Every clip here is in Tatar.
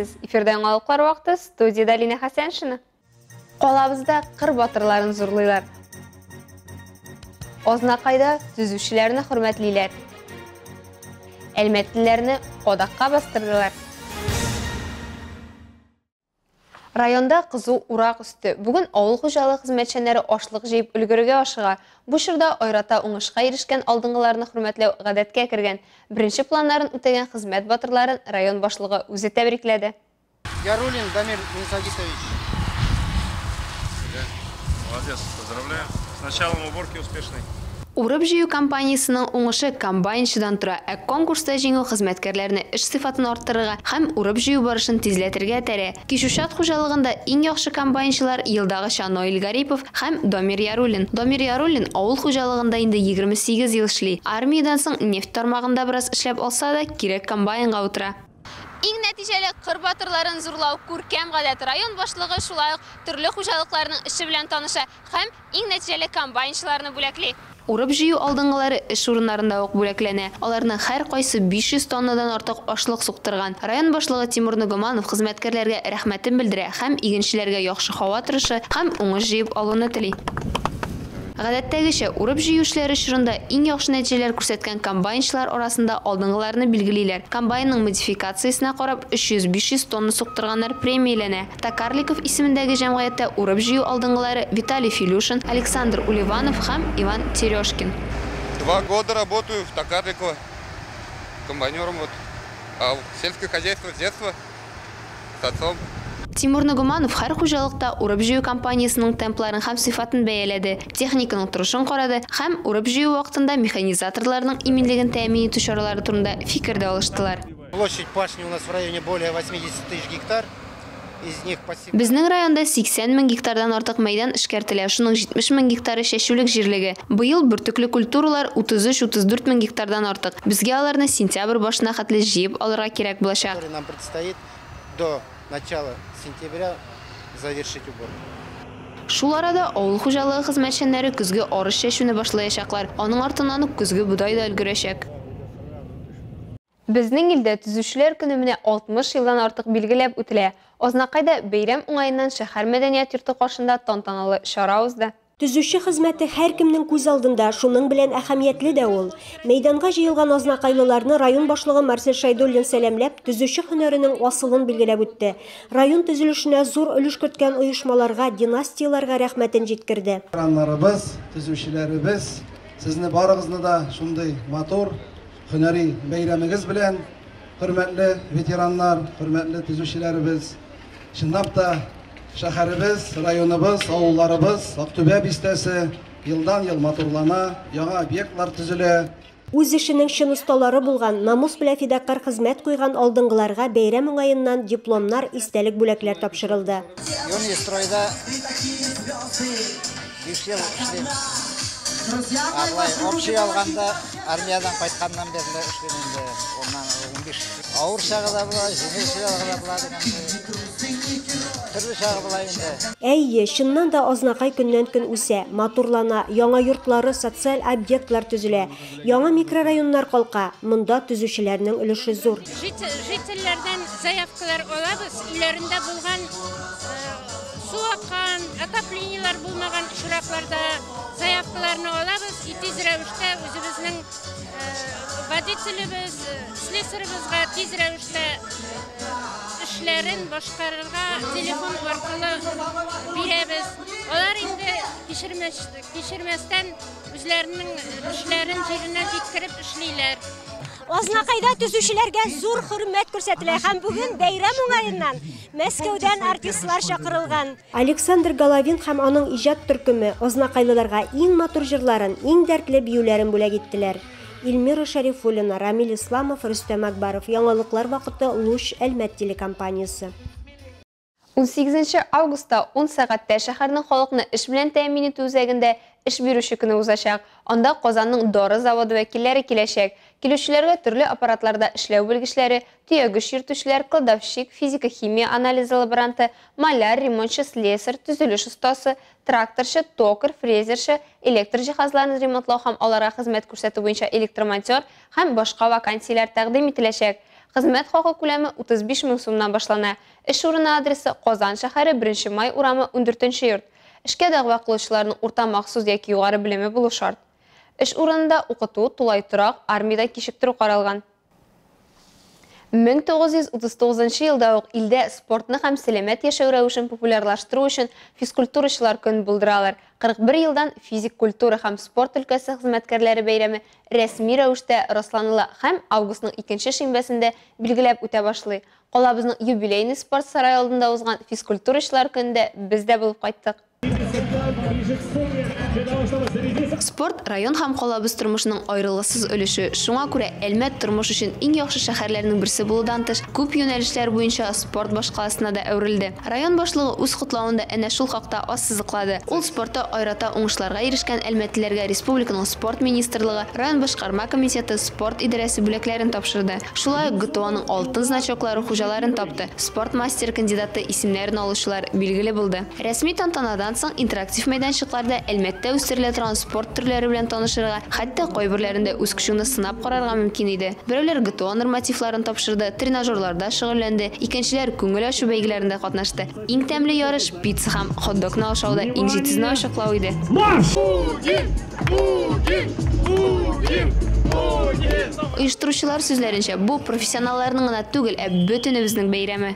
Исәнмесез! Эфирда яңалыклар вакыты, студиядә Лина Хәсәншина. Калабызда кыр батырларын зурлыйлар. Азнакайда төзүчеләрне хөрмәтлиләр. Әлмәтлеләрне кадакка бастырдылар. Районда кызу урак өсте. Бүген авыл хуҗалыгы хезмәтчәннәре ашлык җыеп өлгерергә ашыга. Бу чорда аерата уңышка ирешкән алдынгыларны хөрмәтләү гадәткә кергән. Беренче планнарын үтәгән хезмәт батырларын район башлыгы үзе тәбрикләде. Яруллин Дамир Минсагитович. Да. Молодец, поздравляю. С началом уборки успешной. Урып-җыю кампаниясенең уңышы комбайнчыдан тора, ә конкурста җиңү хезмәткәрләрне эш сыйфатын арттырырга һәм урып-җыю барышын тизләтергә этәрә. Кичүчат хуҗалыгында иң яхшы комбайнчылар елдагыча Наил Гарипов һәм Дамир Яруллин. Дамир Яруллин авыл хуҗалыгында инде 28 ел эшли. Армиядән соң нефть тармагында бераз эшләп алса да, кире комбайнга утыра. Иң нәтиҗәле кыр батырларын зурлау күркәм гадәт. Район башлыгы шулай ук төрле хуҗалыкларның эше белән таныша һәм иң нәтиҗәле комбайнчыларны бүләкли. Урып-җыю алдынгылары эш урыннарында ук бүләкләнә. Аларның һәркайсы 500 тоннадан артык ашлык суктырган. Район башлыгы Тимур Ногоманов хезмәткәрләргә рәхмәтен белдерә һәм игенчеләргә яхшы һава торышы һәм уңыш җыеп алуны тели. Гадәттәгечә, урып-җыю эшләре чорында иң яхшы нәтиҗәләр күрсәткән комбайнчылар арасында алдынгыларны билгелиләр. Комбайнның модификациясенә карап, 300-500 тонна суктырганнар премияләнә. Токарликов исемендәге җәмгыятьтә урып-җыю алдынгылары Виталий Филюшин, Александр Уливанов һәм Иван Терешкин. 2 года работаю в Токарликово комбайнером. Вот. А сельское хозяйство с детства, с отцом. Тимур Ногоманов һәр хуҗалыкта урып-җыю кампаниясенең темпларын һәм сыйфатын бәяләде, техниканың торышын карады һәм урып-җыю вакытында механизаторларның иминлеген тәэмин итү чаралары турында фикер дә алыштылар. Площадь пашни у нас в районе более 80 тысяч гектар. Из них по сем- Безнең районда 80 мең гектардан артык мәйдан эшкәртелә, шуның 70 мең гектары чәчүлек җирлеге. Быел бөртекле культуралар 33-34 мең гектардан артык. Безгә аларны сентябрь башына хәтле җыеп алырга кирәк булачак. Который нам предстоит до начала сентября завершить уборку. Шул арада авыл хуҗалыгы хезмәтчәннәре көзге арыш чәчүне башлаячаклар. Аның артыннан ук көзге бодай да өлгерәчәк. Безнең илдә төзүчеләр көне менә 60 елдан артык билгеләп үтелә. Азнакайда бәйрәм уңаеннан шәһәр мәдәният йорты каршында тантаналы чара узды. Төзүче хезмәте һәркемнең күз алдында, шуның белән әһәмиятле дә ул. Мәйданга җыелган азнакайлыларны район башлыгы Марсель Шәйдуллин сәламләп, төзүче һөнәренең асылын билгеләп үтте. Район төзелешенә зур өлеш керткән оешмаларга, династияләргә рәхмәтен җиткерде. Ветераннарыбыз, төзүчеләребез, сезне барыгызны да шундый матур һөнәри бәйрәмегез белән, хөрмәтле ветераннар, хөрмәтле төзүчеләребез, чынлап та шәһәребез, районыбыз, авылларыбыз, Актүбә бистәсе елдан-ел матурлана, яңа объектлар төзелә. Үз эшенең чын осталары булган, намус белән фидакарь хезмәт куйган алдынгыларга бәйрәм уңаеннан дипломнар, истәлек бүләкләр тапшырылды. Юный стройда 5 ел эшлим. Алай, общий алганда армиядан кайтканнан бирле эшлим инде. Оннан 15 авыр чагы да була, җиңел чагы да була дигәндәй. Төрле чагы була инде. Әйе, чыннан да Азнакай көннән-көн үсә, матурлана, яңа йортлары, социаль объектлар төзелә, яңа микрорайоннар калка. Монда төзүчеләрнең өлеше зур. Жительләрдән заявкалар алабыз, өйләрендә булган, су аккан, отоплениелар булмаган очракларда заявкаларны алабыз. И тиз рәвештә үзебезнең, водителебез, слесаребызга тиз рәвештә эшләрен башкарырга телефон аркылы бирәбез. Алар инде кичермәстән үзләренең эшләрен җиренә җиткереп эшлиләр. Азнакайда төзүчеләргә зур хөрмәт күрсәтелә һәм бүген бәйрәм уңаеннан Мәскәүдән артистлар чакырылган. Александр Головин һәм аның иҗат төркеме азнакайлыларга иң матур җырларын, иң дәртле биюләрен бүләк иттеләр. Эльмира Шәрифуллина, Рамил Исламов, Рөстәм Акбаров. Яңалыклар вакыты, Луч, Әлмәт телекомпаниясе. 18 августта 10 сәгатьтә шәһәрнең халыкны эш белән тәэмин итү үзәгендә эш бирүче көне узачак. Анда Казанның дары заводы вәкилләре киләчәк. Килүчеләргә төрле аппаратларда эшләү белгечләре, төягеч йөртүчеләр, кладовщик, физика-химия анализы лаборанты, маляр, ремонтчы, слесарь, төзелеш остасы, тракторчы, токарь, фрезерчы, электр җиһазларын ремонтлау һәм аларга хезмәт күрсәтү буенча электромонтер һәм башка вакансияләр тәкъдим ителәчәк. Хезмәт хакы күләме 35 мең сумнан башлана. Эш урыны адресы Казан шәһәре, 1 Май урамы, 14 йорт. Эшкә дәгъва кылучыларның урта махсус яки югары белеме булу шарт. Эш урынында укыту, тулай торак, армиядән кичектерү каралган. 1939 елда ук илдә спортны һәм сәламәт яшәү рәвешен популярлаштыру өчен физкультурачылар көнен булдыралар. 41 елдан физик культура һәм спорт өлкәсе хезмәткәрләре бәйрәме рәсми рәвештә расланыла һәм августның икенче шимбәсендә билгеләп үтә башлый. Калабызның юбилейный спорт сарае алдында узган физкультурачылар көнендә без дә булып кайттык. Спорт район һәм калабыз тормышының аерылгысыз өлеше. Шуңа күрә Әлмәт тормыш өчен иң яхшы шәһәрләрнең берсе булудан тыш, күп юнәлешләр буенча спорт башкаласына да әверелде. Район башлыгы үз котлавында әнә шул хакта ассызыклады. Ул спортта аерата уңышларга ирешкән әлмәтлеләргә республиканың спорт министрлыгы, район башкарма комитеты, спорт идарәсе бүләкләрен тапшырды. Шулай ук ГТОның алтын значоклары хуҗаларын тапты. Спорт мастеры кандидаты исемнәрен алучылар билгеле булды. Рәсми тантанадан соң интерактив мәйданчыкларда Әлмәттә үстерелә торган спорт төрләре белән танышырга, хәтта кайберләрендә үз көчеңне сынап карарга мөмкин иде. Берәүләр ГТО нормативларын тапшырды, тренажерларда шөгыльләнде, икенчеләр күңел ачу бәйгеләрендә катнашты. Иң тәмле ярыш пицца һәм хот-догны ашауда иң җитезне ачыклау иде. Оештыручылар сүзләренчә, бу профессионалларның гына түгел, ә бөтенебезнең бәйрәме.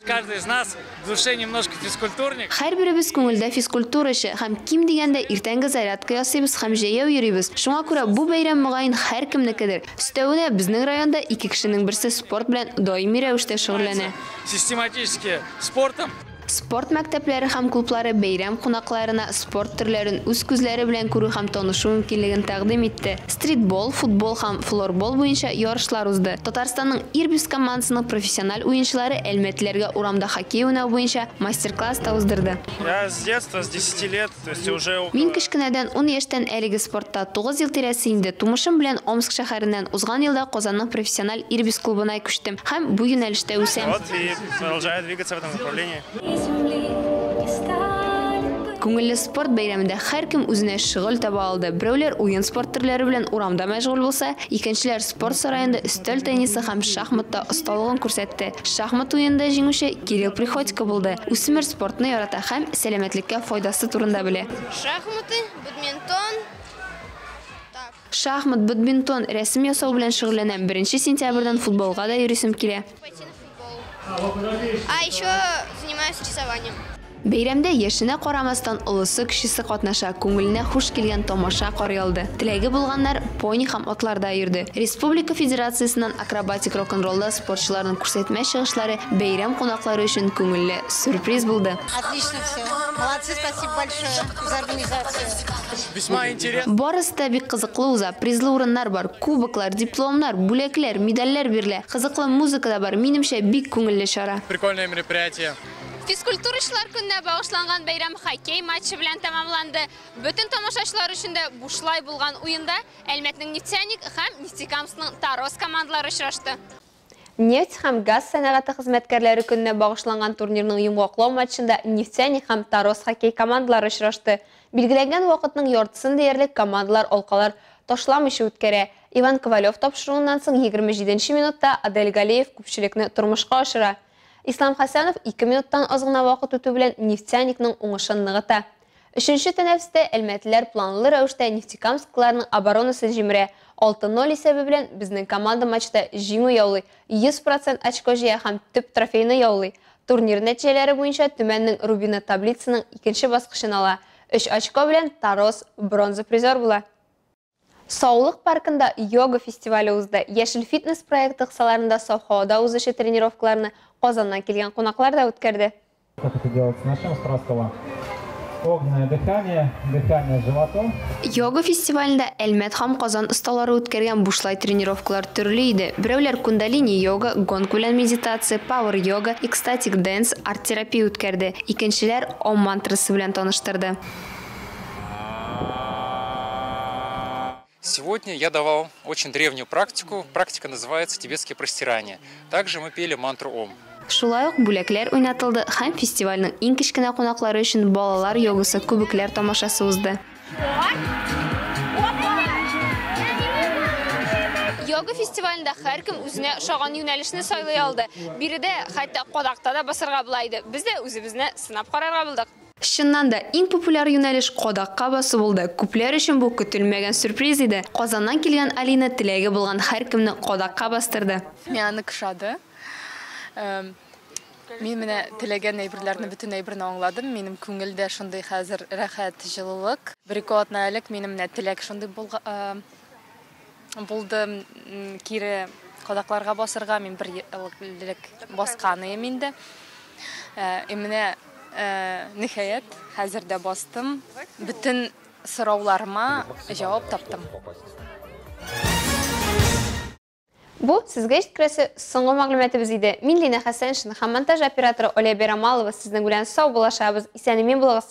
Каждый из нас в душе немножко физкультурник. Һәрберебез күңелдә физкультурачы һәм ким дигәндә иртәнге зарядка ясыйбыз һәм җәяү йөрибез. Шуңа күрә бу бәйрәм мөгаен һәркемнекедер. Өстәвенә безнең районда ике кешенең берсе спорт белән даими рәвештә шөгыльләнә. Систематически спортом. Спорт мәктәпләре һәм клублары бәйрәм кунакларына спорт төрләрен үз күзләре белән күрү һәм танышу мөмкинлеген тәкъдим итте. Стритбол, футбол һәм флорбол буенча ярышлар узды. Татарстанның Ирбис командасының профессиональ уенчылары әлмәтлеләргә урамда хоккей уйнау буенча мастер-класс та уздырды. Я с детства, с 10 лет, то есть уже около Мин кечкенәдән 10 яшьтән әлеге спортта 9 ел тирәсе инде. Тумышым белән Омск шәһәреннән узган елда Казанның профессиональ Ирбис клубына күчтем һәм бу юнәлештә үсәм. Вот и продолжаю двигаться в этом направлении. Күңелле спорт бәйрәмендә һәркем үзенә шөгыль таба алды. Берәүләр уен спорт төрләре белән урамда мәшгуль булса, икенчеләр спорт сараенда өстәл теннисы һәм шахматта осталыгын күрсәтте. Шахмат уенында җиңүче Кирилл Приходько булды. Үсмер спортны ярата һәм сәламәтлеккә файдасы турында белә. Шахматы, бадминтон. Шахмат, бадминтон, рәсем ясау белән шөгыльләнәм. 1 сентябрьдән футболга да йөрисем килә. Пойти на футбол. А еще занимаюсь рисованием. Бәйрәмдә яшенә карамастан олысы кечесе катнаша, күңеленә хуш килгән тамаша карый алды. Теләге булганнар пони һәм атларда йөрде. Республика Федерациясеннән акробатик рок-н-роллда спортчыларның күрсәтмә чыгышлары бәйрәм кунаклары өчен күңелле сюрприз булды. Отлично все. Молодцы, спасибо большое за организацию. Весьма интересно. Барысы да бик кызыклы уза. Призлы урыннар бар, кубоклар, дипломнар, бүләкләр, медальләр бирелә. Кызыклы музыка да бар. Минемчә, бик күңелле чара. Прикольное мероприятие. Физкультурачылар көненә багышланган бәйрәм хоккей матчы белән тәмамланды. Бөтен тамашачылар өчен дә бушлай булган уенда Әлмәтнең Нефтяник һәм Нефтекамскның Тарос командалары очрашты. Нефть һәм газ сәнәгате хезмәткәрләре көненә багышланган турнирның йомгаклау матчында Нефтяник һәм Тарос хоккей командалары очрашты. Билгеләнгән вакытның яртысын диярлек командалар алкалар ташламыйча үткәрә. Иван Ковалев тапшыруыннан соң 27 минутта Адель Галиев күпчелекне тормышка ашыра. Ислам Хасанов 2 минуттан аз гына вакыт үтү белән Нефтяникның уңышын ныгыта. Өченче тәнәфестә әлмәтлеләр планлы рәвештә Нефтекамскларның оборонасын җимерә. 6-0 исәбе белән безнең команда матчта җиңү яулый, 100% очко җыя һәм төп трофейны яулый. Турнир нәтиҗәләре буенча Төмәннең Рубины таблицаның икенче баскычын ала. 3 очко белән Тарос бронза призер була. Саулык паркында йога фестивале узды. Яшел фитнес проекты кысаларында саф һавада узучы тренировкаларны Казаннан килгән кунаклар да үткәрде. Как это делается? Начнем с простого. Огненное дыхание, дыхание животом. Йога фестивалендә Әлмәт һәм Казан осталары үткәргән бушлай тренировкалар төрле иде. Берәүләр кундалини йога, гонг белән медитация, пауэр йога, экстатик дэнс, арт-терапия үткәрде. Икенчеләр ом мантрасы белән таныштырды. Сегодня я давал очень древнюю практику. Практика называется тибетские простирания. Также мы пели мантру Ом. Шулай ук бүләкләр уйнатылды һәм фестивальнең иң кечкенә кунаклары өчен балалар йогасы күбекләр тамашасы узды. Йога фестивалендә һәркем үзенә ошаган юнәлешне сайлый алды. Биредә хәтта кадакта да басарга була иде. Без дә үзебезне сынап карарга булдык. Чыннан да, иң популяр юнәлеш кадакка басу булды. Күпләр өчен бу көтелмәгән сюрприз иде. Казаннан килгән Алина теләге булган һәркемне кадакка бастырды. Миңа нык ошады. Мин менә теләгән әйберләрне, бөтен әйберне аңладым. Минем күңелдә шундый хәзер рәхәт, җылылык. Бер-ике атна элек минем менә теләк шундый булды кире кадакларга басырга. Мин бер ел элек баскан идем инде. И менә ниһаять хәзер дә бастым. Бөтен сорауларыма җавап таптым. Бу сезгә җиткерәсе соңгы мәгълүматыбыз иде. Мин Лина Хәсәншина һәм монтаж операторы Оля Берамалова сезнең белән саубуллашабыз. Исән-имин булыгыз.